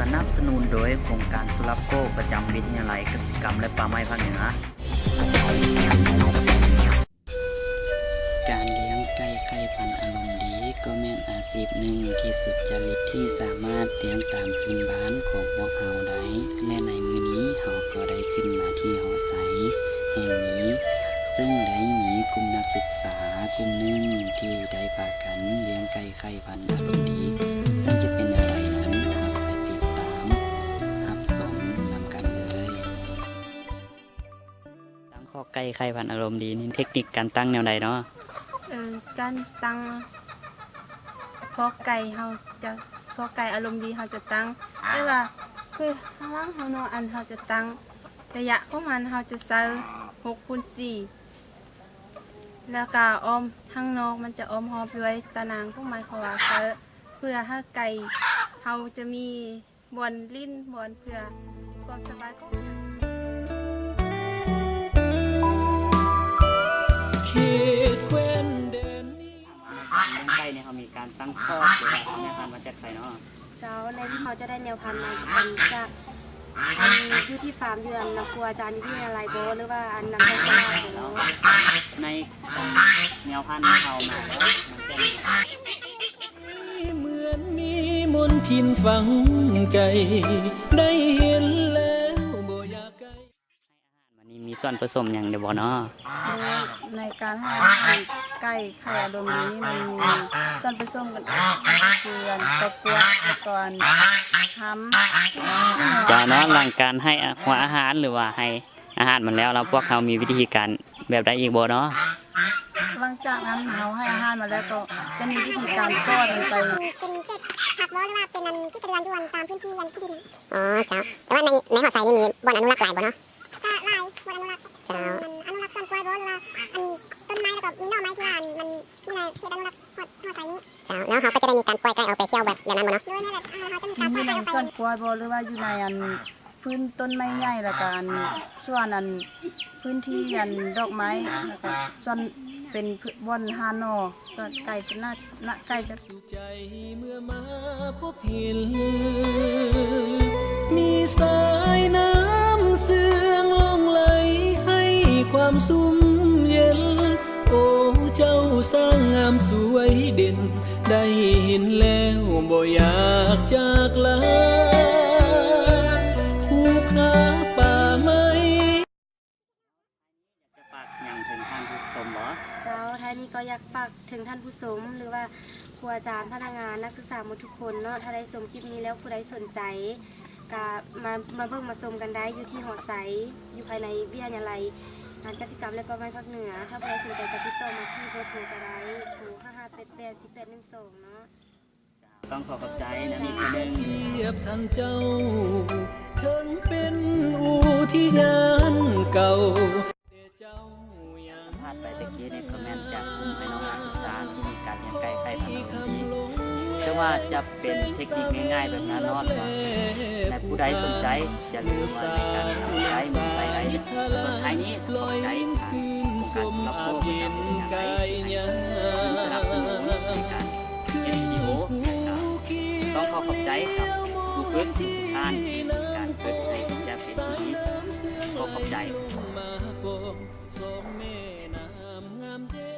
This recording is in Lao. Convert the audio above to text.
ສະໜັບສະໜູນໂດຍໂຄງການສຸລາໂກ ປະຈຳວິທະຍາໄລກະສິກຳ ແລະ ປ່າໄມ້ພາກເໜືອ. ການລ້ຽງໄກ່ໄຂ່ພັນອາລົມດີ ກໍແມ່ນອາຊີບໜຶ່ງທີ່ສຸດຈະລິດ ທີ່ສາມາດລ້ຽງຕາມພື້ນບ້ານຂອງພວກເຮົາໄດ້ ແລະ ໃນມື້ນີ້ເຮົາກໍໄດ້ຂຶ້ນມາທີ່ຫໍໄຊແຫ່ງນີ້ ເຊິ່ງໄດ້ມີກຸ່ມນັກສຶກສາກຸ່ມໜຶ່ງທີ່ໄດ້ພາກັນລ້ຽງໄກ່ໄຂ່ພັນອາລົມດີ ເຊິ່ງຈະເປັນແນວໃດນັ້ນ ເຮົາໄປຕິດຕາມຮັບຊົມນຳກັນເລີຍ. ຕັ້ງຄອກໄກ່ໄຂ່ພັນອາລົມດີນີ້ ເທັກນິກການຕັ້ງແນວໃດເນາະ? ເອີ ການຕັ້ງຄອກໄກ່ ເຮົາຈະ ຄອກໄກ່ອາລົມດີ ເຮົາຈະຕັ້ງ ແຕ່ວ່າຄືທາງຫຼັງເຮົາເນາະ ອັນເຮົາຈະຕັ້ງ ໄລຍະຂອງມັນເຮົາຈະໃສ່ຫົກຄູນສີ່ ແລ້ວກະອ້ອມທາງນອກ ມັນຈະອ້ອມຮອບດ້ວຍຕາໜ່າງຂອງມັນ ເພາະວ່າເພື່ອໃຫ້ໄກ່ເຮົາຈະມີ ບ່ອນຫຼິ້ນ ບ່ອນເພື່ອຄວາມສະບາຍຂອງ ເຂດແຄວ້ນແດນນີ້. ເລື່ອງໄກ່ນີ້ ເຮົາມີການຕັ້ງຄອກ ຫຼືວ່າເອົາແມ່ພັນມາຈາກໃສເນາະ? ເຈົ້າ ໃນທີ່ເຮົາຈະໄດ້ແນວພັນມາ ອັນຈາກ ອັນຢູ່ທີ່ຟາມ ຢູ່ອັນນຳຄູອາຈານ ຢູ່ວິທະຍາໄລບໍ່ ຫຼືວ່າອັນນຳທ້ອງຕະຫຼາດບໍ່? ໃນແນວພັນເຮົາມາແລ້ວ ມັນເປັນ ເໝືອນມີມົນທິນຝັງໃຈ ໄດ້ເຫັນແລ້ວບໍ່ຢາກໄກ. ໃຫ້ອາຫານມັນນີ້ມີສ່ວນປະສົມຫຍັງແດ່ບໍ່ເນາະ? ໃນການໃຫ້ອາຫານໄກ່ໄຂ່ອາລົມດີນີ້ ມັນມີສ່ວນປະສົມກັນ ຄືອັນເຂົ້າກວນ ແລ້ວກໍອັນຮຳ. ເຈົ້າເນາະ ຫຼັງການໃຫ້ອາ ຫົວອາຫານ ຫຼືວ່າໃຫ້ ອາຫານມັນແລ້ວ ແລ້ວພວກເຮົາມີວິທີການແບບໃດອີກບໍ່ເນາະ? ຫຼັງຈາກນັ້ນເຮົາໃຫ້ອາຫານມັນແລ້ວ ກໍຈະມີວິທີການປ້ອນມັນໄປ. ເປັນເຂດພັກບໍ່ ຫຼືວ່າເປັນອັນທີ່ເປັນເຮືອນຢູ່ອັນຕາມພື້ນທີ່ອັນທີ່ດິນ? ອໍ ເຈົ້າ. ແຕ່ວ່າໃນ ໃນຫໍໄຊນີ້ມີບ່ອນອະນຸລັກຫຼາຍບໍ່ເນາະ? ກໍຫຼາຍ ບ່ອນອະນຸລັກ. ເຈົ້າ. ອັນອະນຸລັກສວນກ້ວຍບໍ່ ຫຼືວ່າອັນຕົ້ນໄມ້ ແລ້ວກໍມີໜໍ່ໄມ້ທີ່ວ່າອັນມັນຢູ່ໃນເຂດອະນຸລັກຫົວ ຫົວໄຊນີ້. ເຈົ້າ. ແລ້ວເຮົາກໍຈະໄດ້ມີການປ່ອຍໄກ່ອອກໄປທ່ຽວແບບ ແບບນັ້ນບໍ່ເນາະ? ໂດຍ ແມ່ນແຫຼະ ເຮົາຈະມີການປ່ອຍໄກ່ອອກໄປ. ຢູ່ໃນສວນກ້ວຍບໍ່ ຫຼືວ່າຢູ່ໃນອັນ ພື້ນຕົ້ນໄມ້ໃຫຍ່ ແລ້ວກະອັນ ສ່ວນອັນພື້ນທີ່ອັນດອກໄມ້ ແລ້ວກະສ່ວນເປັນບ່ອນຫາໜໍ່ ສ່ວນໄກ່ນະ ນະໄກ່ຈະ ໃຈເມື່ອມາພົບເຫັນ ມີສາຍນ້ຳເຊື່ອງລ່ອງໄຫຼໃຫ້ຄວາມຊຸ່ມເຢັນ. ໂອ້ ເຈົ້າຊ່າງງາມສວຍເດັ່ນ ໄດ້ເຫັນແລ້ວບໍ່ຢາກຈາກລາ ພູຜາປ່າໄມ້. ຢາກຈະຝາກຫຍັງເຖິງທ່ານຜູ້ຊົມບໍ່? ເຈົ້າ ທ້າຍນີ້ກໍຢາກຝາກເຖິງທ່ານຜູ້ຊົມ ຫຼືວ່າຄູອາຈານ ພະນັກງານ ນັກສຶກສາໝົດທຸກຄົນເນາະ ຖ້າໄດ້ຊົມຄລິບນີ້ແລ້ວ ຜູ້ໃດສົນໃຈ ກະມາ ມາເບິ່ງມາຊົມກັນໄດ້ ຢູ່ທີ່ຫໍໄຊ ຢູ່ພາຍໃນວິທະຍາໄລກະສິກຳ ແລະ ປ່າໄມ້ພາກເໜືອ. ຖ້າຜູ້ໃດສົນໃຈກະຕິດຕໍ່ມາທີ່ເບີໂທກະໄດ້ ໂທ ຫ້າຫ້າແປດແປດ ສີ່ແປດໜຶ່ງສອງເນາະ. ຕ້ອງຂໍຂອບໃຈນຳອີກເທື່ອໜຶ່ງ. ທຽບທ່ານເຈົ້າ ເຖິງເປັນອຸທິຍານເກົ່າ ແຕ່ເຈົ້າຍັງ ສຳພາດໄປແຕ່ກີ້ນີ້ກໍແມ່ນຈາກກຸ່ມອ້າຍນ້ອງນັກສຶກສາທີ່ມີການລ້ຽງໄກ່ໄຂ່ພັນອາລົມດີ ເຊິ່ງວ່າຈະເປັນເທັກນິກງ່າຍໆແບບນັ້ນເນາະ ແຕ່ວ່າໃນຜູ້ໃດສົນໃຈ ຢ່າລືມວ່າໃນການນຳໃຊ້ມັນໃຊ້ໄດ້. ສຸດທ້າຍນີ້ ຂໍຂອບໃຈທາງອົງການສິງກະໂປ ປະຈຳວິທະຍາໄລ ທີ່ໃຫ້ສະໜັບສະໜູນໃນການ ເຮັດວິດີໂອ ແລະ ກະຕ້ອງຂໍຂອບໃຈກັບຄູຝຶກທຸກທ່ານທີ່ມີການຝຶກໃຫ້ແບບເປັນທີ່ດີ. ຂໍຂອບໃຈ. ສອງແມ່ນ້ຳງາມແທ້